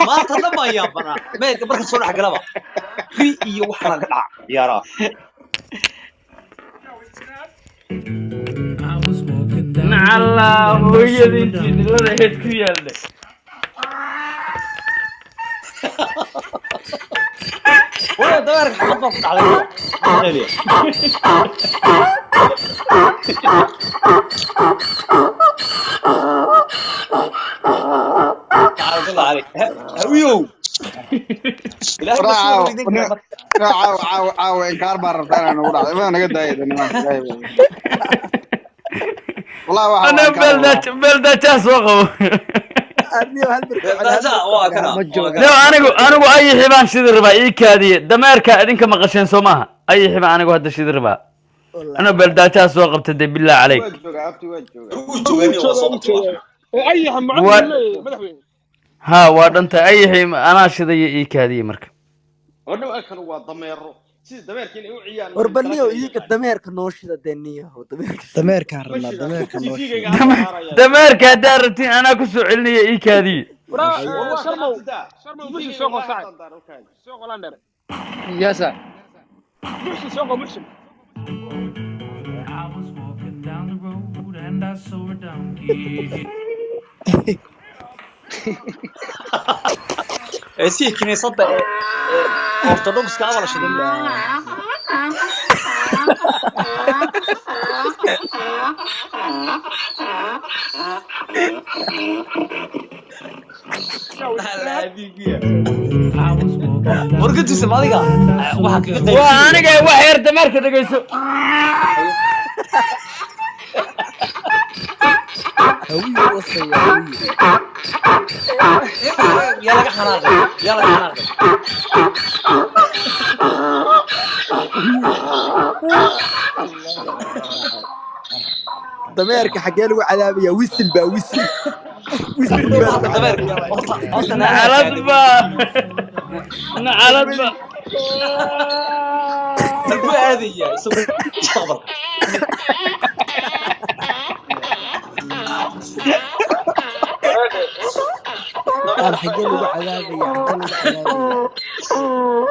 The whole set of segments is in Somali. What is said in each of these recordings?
Maanta dhan baan yaabanaa meelka marka soo dhex galaba ri iyo wax kala ka dhaca ciyaaraha. Nacallaa hooyada intii dhilada heed ku yaallay. Waya dameerka xabad baa ku dhacday Australia. Lacnatullah caleyk hawiyow, ilaahay ma soo Caawa weydiin karaa marka. Caawa caawa caawa inkaar baa rabtaa inaan ugu dhacday, waa naga daaya nimanka, ilaahay baa. Wallahi waxa waa Ana inkaar wallah. beeldaajaa soo qabo. Arniyo hal mar ku celi, hal Beeldaaja mar ku waa celi, kana hal Ma waa jooga. kana. No, anigu ayixi baan shidi rabaa, ii kaadiye. Dameerka idinka maqasheen soo maaha, ayixi baan anigu hadda shidi rabaa. Wallahi. Ana beeldaajaa soo qabta dee, billah caleyk. Waa joogaa abti, waa joogaa. Wuu Wuu joogaa nin waa joogaa, soo wuu qabtay waa. joogaa ee ayaha macad waa buu leeyahay madaxweyne. Ha, waa dhanta ayixi anaa shidaya, ii kaadiye marka. Hodhow kan waa dameero, sida dameerka inay u ciyaan War loogu bal niyow talagalay idinka yaqaan. Dameerka noo shida dee, niyahow dameerka shida. Dameerkaan Ma rabnaa shida dameerka noo shida. TV-gayga hadda saaraya. Dameerka haddaad rabtiin anaa ku soo celinaya, ii kaadiye. Waraa Haye. War waa kan Sharmow abtidaa Sharmow muxsin TV-gayga soo qor wallahi saaxib haddaan daaro kaadi. Soo qolaan dheere. Yaasa. Muxsin soo qor muxsin. I was walking down the road and I saw a donkey. Ee si kiniisadda ee orthodoxka ama la shiday. Ilaahay. Laabigiya. I was walking down the Wargadiisa road adiga and I saw waxaa a kaga donkey. Waa qaybsiinaya. aniga wax yar dameerka dhegayso. Hawiyo wasaya hawiyo. Yaa laga xanaaqay, yaa laga xanaaqay. Dameerka xaggee lagu cadaabaya? Wisil baa wisil, wisil baa lagu Horta dameerka cadaabaya. horta horta naagaha Nacalad kaadi ba nacalad ba. Halkuu aadaya isagu mustaqbalka? Aan xaggee lagu cadaabaya, xaggee lagu cadaabaya?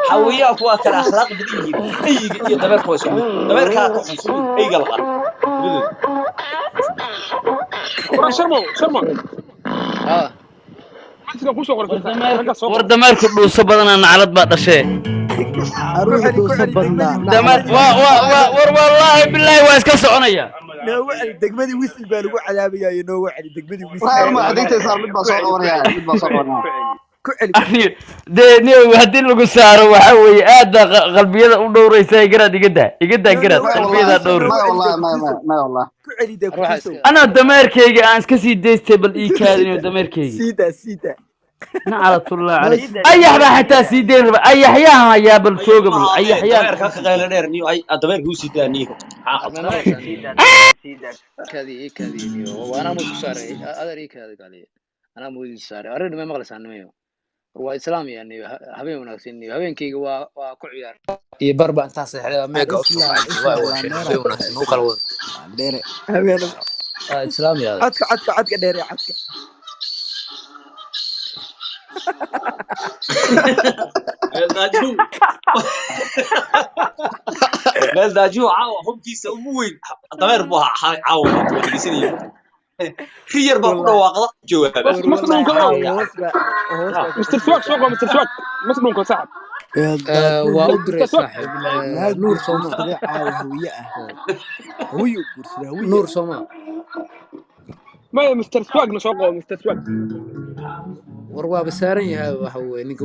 Xawiyaanku waa kala akhlaaq badan yihiin, eyga iyo dameerka waa isku mid, dameerkaa ka xun soo eyga la qala labadooda. Waraa Sharmow Sharmow Ha. muxsinka ku soo qoray War saaxib dameerka ragga soo war qor. Dameerku dhuuso badanaa, nacalad baa dhashee. Ku Aruuxu celi, ku Dhuuso celi badnaa. degmadii. Dameer Nacalad waa baa waa waa war wallaahi bilaahi waa iska soconaya. Noogu celi degmadii, wisil baa lagu cadaabaya iyo noogu celi degmadii wisil. Wallahi Baa ma lagu adigta saar, mid baa ku soo celi, qabanaya, mid baa soo qabanaya. ku celi, ku celi. Ani dee niyow haddii lagu saaro waxaa weeye aad baa qalbiyada u dhowraysa. Garaad iga daa, iga daa No garaad noogu celi qalbiyadaa Maya kutuso, dhowri. noogu wallahi, celi maya dee wallahi, kutuso, maya maya wallahi. Ku celi dee Ruuxa kutusow. iska. Anaa dameerkayga aan iska sii daystay, bal ii kaadinayo Siida dameerkayga. siida siida. Naclatullah Noo caleyk. sii Ayax baa xataa sii dayn raba, ayaxyahan hayaa, bal Maya jooga ma bal haadee ayaxyaan. dameerka ka qaylo dheer niyo ay dameerka usii daa niyo maxaa Arma qabta. maqlaysaa niyo? Kaadi ii kaadi niyo. Waa anaa mood ku saaray. Adar ii kaadi kaliya. Anaa mood ii saaray. Arrin ma maqlaysaa nimayo? War waa islaam ya niyo. Habeen wanaagsan niyo. Habeenkayga waa ku ciyaar. Iyo barba intaa seexday Aan meega u soo islaam kacay. Waa islaam waashay. laaneeraa Habeen tahay wanaagsan. Nuu islaam kala wada. dheere habeen. Waa islaam ya. Codka codka codka dheere codka. Beeldaajihu beeldaajihu caawa hubkiisa ugu weyn dameer buu ahaa caawa, maanta waa dhegeysanaya ri yar baa ku Wallahi. dhawaaqda jawaaba. Mas War wallahi masdhunka caawa ow. Hoos baa hoos baa ku Mr Swag soo qoslaysaa. qor Mr Swag masdhunka saaxib. Waa u Mr diray Swag. saaxib. Naag Nuur Soomaa. guursaday caawa hawiye ah, hawiye guursaday hawiye. Nuur Soomaa. Maya Mr Swag na soo qor Mr Swag. War waaba saaran yahay waxa weeye ninka.